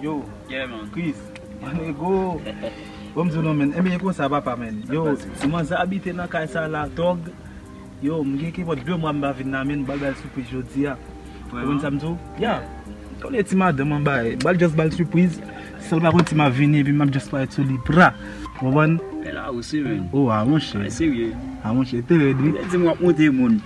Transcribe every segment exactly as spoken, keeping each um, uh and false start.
Yo, yeah, man. Chris, my nigga. Bon, m di w non, men. Ebyen, e konsa, papa, men. Yo, ti manzè abite nan kay sa la, tòg. Yo, m gen ki bò de mwa m pa vin la, men m pral ba l sipriz jodi a. Ou konn sa m di w? Ya. M konnen ti madanm anba, eh, m pral just ba l sipriz. Sèl pa konn si m ap vini, epi m ap just parèt sou li, pra. Ou konprann? Men la osi, men. Oh, ah, monchè. Ay, serye. Ah, monchè, te rèd, wi. Ou te di m w ap monte moun.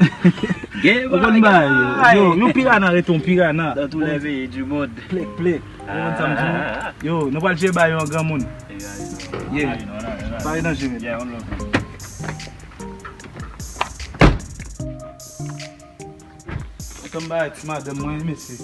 Ou konn bagay, yo. Yo, yon pirana rete yon pirana. Dans tous les pays du monde. Plek, plek. Ou konn sa m di w? Yo, nou pral jere bagay yo an granmoun. Yeah. Bagay nan jere. Yeah, on love. Antann bagay ti madanm mwen, mesye.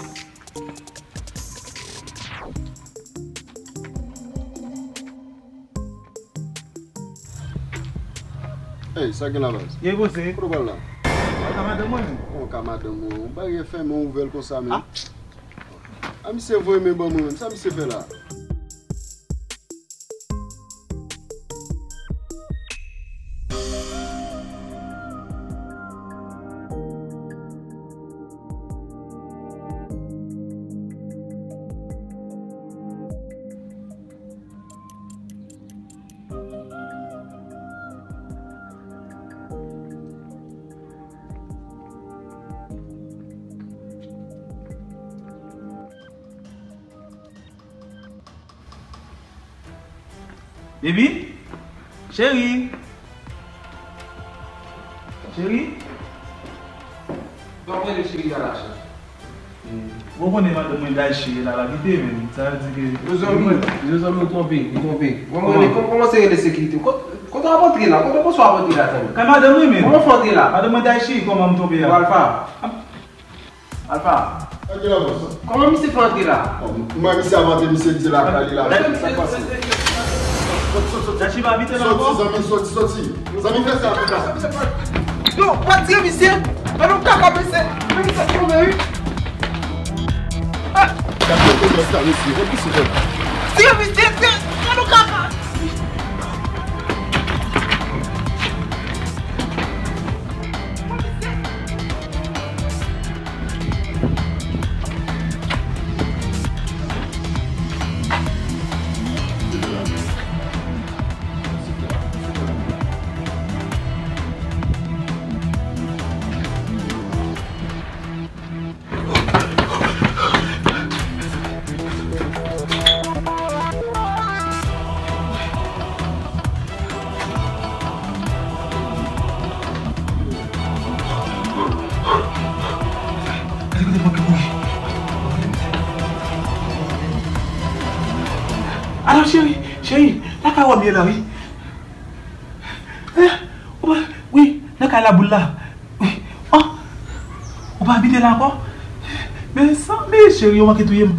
Ey, sa gen la, baz? Ye, poze. Kote w pral la? Mwen ka madanm mwen menm. Mwen ka madanm mwen. Yon bagay fèmen ouvè l konsa menm. Ah. Ah, misye voye men ban mwen menm. Sa misye fè la? Baby? Cheri? Cheri? Sa w rele cheri a la, cheri? Ou konnen madanm mwen Daichi la, l abite menm. Sa vle di ke... Mezanmi, mezanmi, ou twonpe, ou twonpe. Mwen, mwen, kòman? Kòman se rele sekirite? Kot-, kote w ap antre la? Kote w panse w ap antre la, tann? Kay madanm mwen menm. Kòman fè w antre la? Madanm mwen Daichi, kòman m twonpe a? Alpha. Alpha. Antre la, bòs. Kòman misye fè antre la? Bon, mwen, misye ap antre, misye di lakay li la. Sa k pase? Daichi pa abite la ankò? Soti, zanmi, soti, soti. Zanmi, fè sa, fè sa. Non, pa tire misye. Gade yon kaka, mesye. Men misye tonbe, wi. Ah! Gade yon kaka, mesye. Gade misye, gade. Tire misye, tire. Gade yon kaka. Alo, cheri, cheri, lakay ou m ye la, wi. Eh, ou pa, wi, nan kay Laboul la. Wi. Oh, ou pa abite la ankò? Mezanmi, cheri, ou manke touye m.